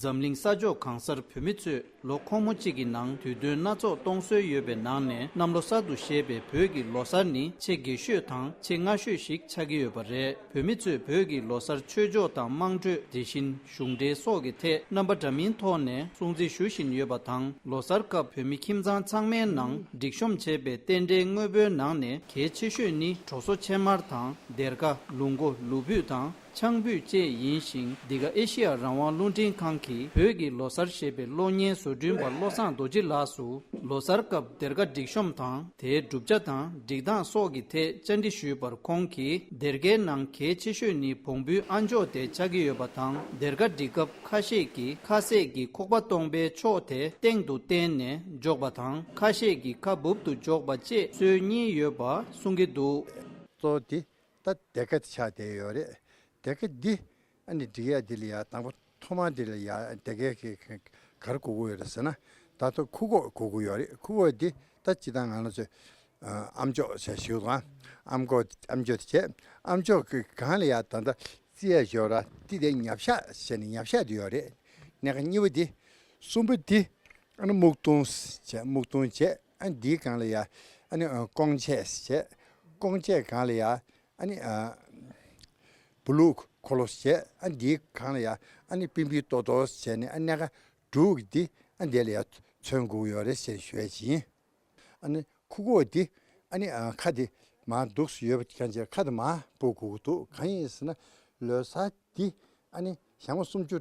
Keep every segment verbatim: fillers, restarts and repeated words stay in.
འཛམ་གླིང་ས་ཕྱོགས་གང་སར་བོད་མི་ཚོས་ལོ་འཁོར་མོ་གཅིག་གི་ནང་དུས་སྟོན་སྣ་ཚོགས་གཏོང་སྲོལ་ཡོད་པའི་ནང་ནས། གནམ་ལོ་གསར་དུ་བཞད་པའི་བོད་ཀྱི་ལོ་གསར་ནི་ཆེས་རྒྱས་ཤོས་དང་ཆེས་སྔ་ཤོས་ཤིག་ཆགས་ཀྱི་ཡོད་པ་རེད། བོད་མི་ཚོས་བོད་ཀྱི་ལོ་གསར་ཆོས་ཕྱོགས་དང་དམངས་ཁྲོད། དེ་བཞིན་གཞུང་འབྲེལ་སོགས་ཀྱི་ཐད་རྣམ་པ་འདྲ་མིན་ཐོག་ནས་སྲུང་བརྩི་ཞུ་བཞིན་ཡོད་པ་དང་། ལོ་གསར་སྐབས་བོད་མི་ཁྱིམ་ཚང་ཚང་མའི་ནང་སྒྲིག་གཤོམ་བྱས་པའི་རྟེན་འབྲེལ་དངོས་པོའི་ནང་ནས་གལ་ཆེ་ཤོས་ནི་དྲོ་སོ་ཕྱེ་མར་དང་། སྡེར་ཁ། ལུག་མགོ། ལུག་ཕུད་དང་། ཆང་ཕུད་བཅས་ཡིན་ཞིང་། འདི་ག་ཨེ་ཤི་ཡ་རང་དབང་རླུང་འཕྲིན་ཁང་གིས་བོད་ཀྱི་ལོ་གསར་ཞེས་པའི་གློག་བརྙན་བཟོ་སྐྲུན་པ་བློ་བཟང་རྡོ་རྗེ་ལགས་སུ། ལོ་གསར་སྐབས་སྡེར་ཁ་སྒྲིག་གཤོམ་དང་། དེའི་གྲུབ་ཆ་དང་སྒྲིག་སྟངས་སོགས་ཀྱི་ཐད་བཅར་འདྲི་ཞུས་པར། ཁོང་གིས་སྡེར་ཁའི་ནང་གལ་ཆེ་ཤོས་ནི་བོང་བུའི་ཨ་མཆོག་དེ་ཆགས་ཀྱི་ཡོད་པ་དང་། སྡེར་ཁ་སྒྲིག་སྐབས་ཁ་ཤས་ཀྱིས་ཁ་ཟས་ཀྱི་ཁོག་པ་སྟོང་པའི་ཕྱོགས་དེ་སྟེང་དུ་བསྟན་ནས་འཇོག་པ་དང་། ཁ་ཤས་ཀྱིས་ཁ་སྦུབ་ཏུ་འཇོག་པ་བཅས་སྲོལ་གཉིས་ཡོད་པ་གསུང་གི་འདུག། གཙོ་བོ་དེ་ད་སྡེར་ཁ་དེ་ཆགས་བསྡད་ཡོད་རེད། སྡེར་ཁ་འདི་ཨ་ནི་སྒྲིག་ཡ་འདི་ལ་ཡ་དང་པོ་ཐོག་མ་འདི་ལ་ཡ་སྡེར་ཁའི་གི་ག་རེ་དགོས་ཀྱི་ཡོད་རེད་ཟེར་ན། ད་ལྟ་ཁུ་ཁོག་དགོས་ཀྱི་ཡོད་རེད། ཁུ་ཁོག་འདི་ད་སྤྱིར་བཏང་ང་རང་ཚོས་ཨ་ཨ་མཆོག་ཟེར་ཞུ་དང་། ཨ་མཆོག་ཨ་མཆོག་དེ་བྱས། ཨ་མཆོག་གི་སྒང་ལ་ཡ་ད་ལྟ་རྩི་ཡ་ཞོར་ར་ཏི་དེ་ཉབ་ཤ་ཟེར་ནས་ཉབ་ཤ་འདི་ཡོད་རེད། སྣ་ཁ་གཉིས་པ་འདི། གསུམ་པ་འདི་ཨ་ནི་སྨུག་ཐུང་བྱས། སྨུག་ཐུང་བྱས། ཨ་འདིའི་སྒང་ལ་ཡ་ཨ་ནི་ཨ་ཀོང་ཆས་བྱས། ཀོང་ཆས་སྒང་ལ་ཡ་ཨ་ནི་ཨ་བུ་ལུག་འཁོར་ལོ་བྱས། ཨ་འདིའི་སྒང་ལ་ཡ་ཨ་ནི་པིང་པིང་ཏོག་ཏོག་བྱས་ནས། ཨ་སྣ་ཁ་དྲུག་འདི་ཨ་འདི་ལ་ཡ་མཚོན་དགོས་ཀྱི་ཡོད་རེད་ཟེར་ཞུ་ཡ་ཅིག་ཡིན། ཨ་ནི་ཁུ་ཁོག་འདི་ཨ་ནི་ཨ་ཁ་འདི་མར་འདུག་སེ་ཡོད་པ་གང་བྱས་ཁ་འདི་མར་སྤོ་དགོས་ཀྱི་འདུག། གང་ཡིན་ཟེར་ན་ལོ་གསར་འདི་ཨ་ནི་ཞག་མ་སུམ་ཅུ་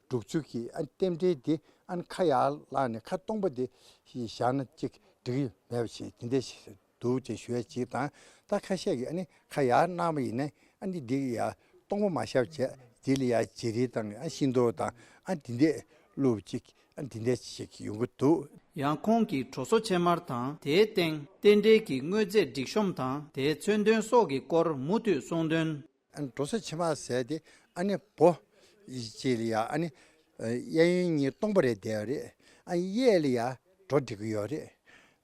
དྲུག་ཅུ་གི་ཨ་ནི་རྟེན་འབྲེལ་འདི་ཨ་ནི་ཁ་ཡར་བླངས་ནས་ཁ་སྟོང་པ་འདི་བཞག་ན་ཅིག་འགྲིག་གི་མེད་པ་ཞིག་དེ་འདྲ་ཞིག་འདུག་ཅེས་ཞུ་ཡ་ཅིག་དང་། ད་ཁ་ཤས་ཀྱིས་ཨ་ནི་ཁ་ཡར་གནང་བ་ཡིན་ན་ཨ་ནི་འདི་ཡ་སྟོང་པ་མ་བཞག་བྱས་འདི་ལ་ཡ་བྱི་རིལ་དང་ཨ་ཤིང་ཏོག་དང་ཨ་འདི་འདྲས་བླུགས་ཅིག་ཨ་འདི་འདྲས་ཞིག་ཡོང་གི་འདུག། ཡང་ཁོང་གིས་དྲོ་སོ་ཕྱེ་མར་དང་དེའི་སྟེང་རྟེན་འབྲེལ་གྱི་དངོས་རྫས་སྒྲིག་གཤོམ་དང་དེའི་མཚོན་དོན་སོགས་ཀྱི་སྐོར་མུ་མཐུད་གསུངས་དོན། ཨ་ནི་དྲོ་སོ་ཕྱེ་མར་ཟེར་དེ་ཨ་ནི་སྦོ་ཅིག་ལ་ཡ་ཨ་ནི་གཡས་གཡོན་གཉིས་སྟོང་པ་རེ་བསྡད་ཡོད་རེད། ཨ་ནི་གཡས་ལ་ཡ་སྒྲོ་སྒྲིག་གི་ཡོད་རེད།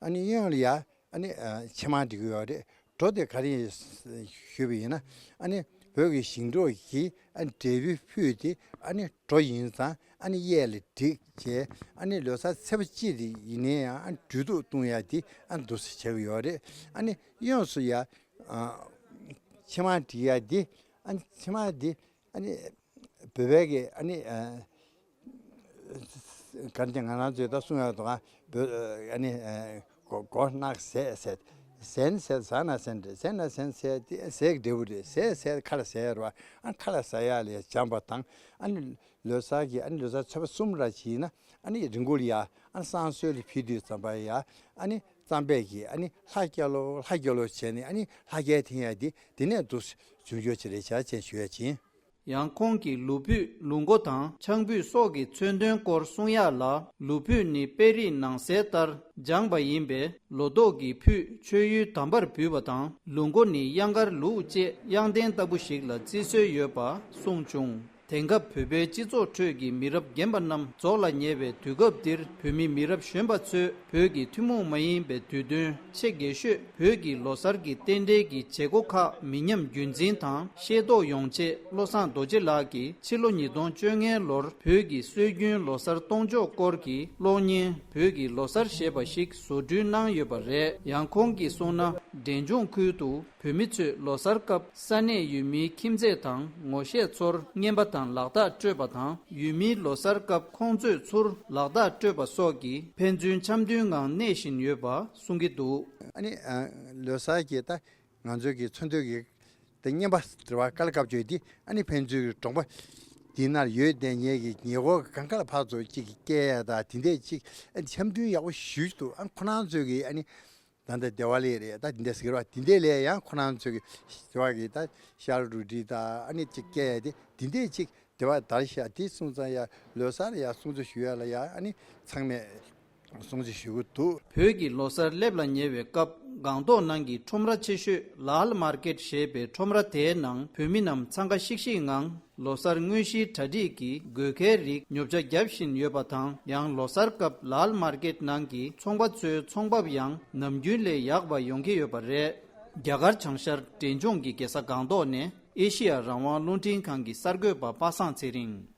ཨ་ནི་གཡོན་ལ་ཡ་ཨ་ནི་ཨ་ཕྱེ་མར་སྒྲིག་གི་ཡོད་རེད། སྒྲོ་དེ་ག་རེ་ཡིན་ཞུས་པ་ཡིན་ན། ཨ་ནི་བོད་ཀྱི་ཞིང་འབྲོག་གི་ཨ་ནི་འབྲས་བུའི་ཕུད་དེ་ཨ་ནི་སྒྲོ་ཡིན་ཙང་ཨ་ནི་གཡས་ལ་སྒྲིག་བྱས། ཨ་ནི་ལོ་གསར་ཚེས་པ་གཅིག་དེ་ཡིན་ནའི་ཡང་ཨ་ནི་དུས་དུག་བཏུང་ཡ་དེ་ཨ་ནི་འདུག་སེ་བྱེད་ཀྱི་ཡོད་རེད། ཨ་ནི་གཡོན་སུ་ཡ་ཨ་ཕྱེ་མར་སྒྲིག་ཡ་དེ་ཨ་ནི་ཕྱེ་མར་དེ་ཨ་ནི་བོད་པའི་གི་ཨ་ནི་ཨ་ག་རེ་ང་རང་ཚོས་ད་གསུང་ཡག་འདུག་ག་བོད་ཨ་ནི་ཨ་གོ་གོ་ནག་ཟས་ཟས་ཟན་ཟས་ཟ་ན་ཟན་རེད། ཟན་ན་ཟན་ཟས་དེ་ཟས་ཀྱི་འབྲས་བུ་རེད། ཟས་ཟས་ཁ་ལ་ཟས་རེད་བ། ཨ་ཁ་ལ་ཟ་ཡག་ལ་སྦྱངས་པ་དང་། ཨ་ནི་ལོ་གསར་གྱི་ཨ་ནི་ལོ་གསར་ཚེས་པ་གསུམ་ར་ཅིག་ཡིན་ན་ཨ་ནི་རི་མགོ་ལ་ཡ་ཨ་ནི་བསང་གསོལ་ལ་ཕེབས་དུས་ཙམ་པ་ཡ་ཨ་ནི་གཙང་པས་ཀྱི་ཨ་ནི་ལྷ་སྐྱ་ལོ་ལྷ་སྐྱ་ལོ་བྱས་ནས་ཨ་ནི་ལྷ་སྐྱའི་འཐེན་ཡག་དེ་དེ་ནས་འདུག་སེ་འབྱུང་རྒྱུ་ཅིག་རེད་བྱ་ཅེས་ཞུ་ཡ་ཅིག་ཡིན། ཡང་ཁོང་གིས་ལུག་ཕུད། ལུག་མགོ་དང་ཆང་ཕུད་སོགས་ཀྱི་མཚོན་དོན་སྐོར་གསུང་ཡག་ལ། ལུག་ཕུད་ནི་དཔེ་རིས་ནང་གསལ་ལྟར་སྦྱངས་པ་ཡིན་པས་ལོ་ཏོག་གི་ཕུད་མཆོད་ཡུལ་དམ་པར་འབུལ་བ་དང་། ལུག་མགོ་ནི་གཡང་དཀར་ལུག་ཅེས་གཡང་རྟེན་ལྟ་བུ་ཞིག་ལ་བརྩི་སྲོལ་ཡོད་པ་གསུངས་བྱུང་། དེང་སྐབས་བོད་པའི་སྤྱི་ཚོགས་ཁྲོད་ཀྱི་མི་རབས་རྒན་པ་རྣམས་རྫོགས་ལ་ཉེ་བའི་དུས་སྐབས་འདིར། བོད་མི་མི་རབས་གཞོན་པ་ཚོས་བོད་ཀྱི་ཐུན་མོང་མ་ཡིན་པའི་དུས་སྟོན་ཆེས་རྒྱས་ཤོས་བོད་ཀྱི་ལོ་གསར་གྱི་རྟེན་འབྲེལ་གྱི་བྱེད་སྒོ་ཁག་མི་ཉམས་རྒྱུན་འཛིན་དང་ཤེས་རྟོགས་ཡོང་ཆེད། བློ་བཟང་རྡོ་རྗེ་ལགས་ཀྱིས་ཕྱི་ལོ་ཉིས་སྟོང་བཅོ་ལྔའི་ལོར་བོད་ཀྱི་སྲོལ་རྒྱུན་ལོ་གསར་གཏོང་ཕྱོགས་སྐོར་གྱི་གློག་བརྙན་བོད་ཀྱི་ལོ་གསར་ཞེས་པ་ཞིག་བཟོ་སྐྲུན་གནང་ཡོད་པ་རེད། ཡང་ཁོང་གིས་གསུངས་ན། འབྲས་ལྗོངས་ཁུལ་དུ་བོད་མི་ཚོས་ལོ་གསར་སྐབས་ས་གནས་ཡུལ་མིའི་ཁྱིམ་མཚེས་དང་ངོ་ཤེས་ཚོར་རྔན་པ་དང་ལག་རྟགས་སྤྲོད་པ་དང་། ཡུལ་མིའི་ལོ་གསར་སྐབས་ཁོང་ཚོས་ཚུར་ལག་རྟགས་སྤྲོད་པ་སོགས་ཀྱི་ཕན་ཚུན་འཆམ་མཐུན་ངང་གནས་བཞིན་ཡོད་པ་གསུང་གི་འདུག། ཨ་ནི་ཨ་ལོ་གསར་གྱི་ད་ང་ཚོའི་གི་ཚོན་མདོག་གི་ད་རྔན་པ་དེ་བ་དཀའ་ལས་ཁག་བཅོས་ཏེ། ཨ་ནི་ཕན་ཚུན་གྱི་གྲོང་པ་འདི་ནར་ཡོད་བསྡད་མཁན་གྱི་ཉེ་འཁོར་གྱི་གང་ག་ལ་ཕར་ཚུར་གཅིག་གིས་སྐྱེལ་ཡ་ད་དེ་འདྲས་གཅིག་ཨ་འཆམ་མཐུན་ཡག་པོ་ཞེ་པོ་ཅིག་འདུག། ཨ་ཁོ་རང་ཚོའི་གི་ཨ་ནི་ད་ལྟ་སྡེ་བ་ལས་རེད། ད་འདི་འདྲ་ཟེར་བ་འདི་འདྲས་ལས་ཡང་ཁོ་རང་ཚོའི་གི་སྡེ་བ་གི་ད་ཤར་རུ་ཌི་ད་ཨ་ནི་གཅིག་སྐྱེལ་ཡ་དེ་འདི་འདྲས་གཅིག་སྡེ་བ་དར་ཤག་དེ་སོང་ཙང་ཡ་ལོ་གསར་ཡ་སྲུང་བརྩི་ཞུ་ཡ་ལ་ཡ་ཨ་ནི་ཚང་མས་སྲུང་བརྩི་ཞུ་གི་འདུག། བོད་ཀྱི་ལོ་གསར་སླེབས་ལ་ཉེ་བའི་སྐབས། སྒང་ཏོག་ནང་གི་ཁྲོམ་ར་ཆེ་ཤོས་ལཱལ་མར་ཀེད་ཞེས་པའི་ཁྲོམ་ར་དེའི་ནང་བོད་མི་རྣམས་འཚང་ཁ་ཤིག་ཤིག་ངང་ལོ་གསར་དངོས་གཞིའི་གྲ་སྒྲིག་གི་དགོས་གལ་རིགས་ཉོ་ཆ་བརྒྱབ་བཞིན་ཡོད་པ་དང་། ཡང་ལོ་གསར་སྐབས་ལཱལ་མར་ཀེད་ནང་གི་ཚོང་པ་ཚོའི་ཚོང་འབབ་ཡང་ནམ་རྒྱུན་ལས་ཡག་པ་ཡོང་གི་ཡོད་པ་རེད། རྒྱ་གར་བྱང་ཤར་འབྲས་ལྗོངས་ཀྱི་རྒྱལ་ས་སྒང་ཏོག་ནས་ཨེ་ཤེ་ཡ་རང་དབང་རླུང་འཕྲིན་ཁང་གི་གསར་འགོད་པ་པ་སངས་ཚེ་རིང་།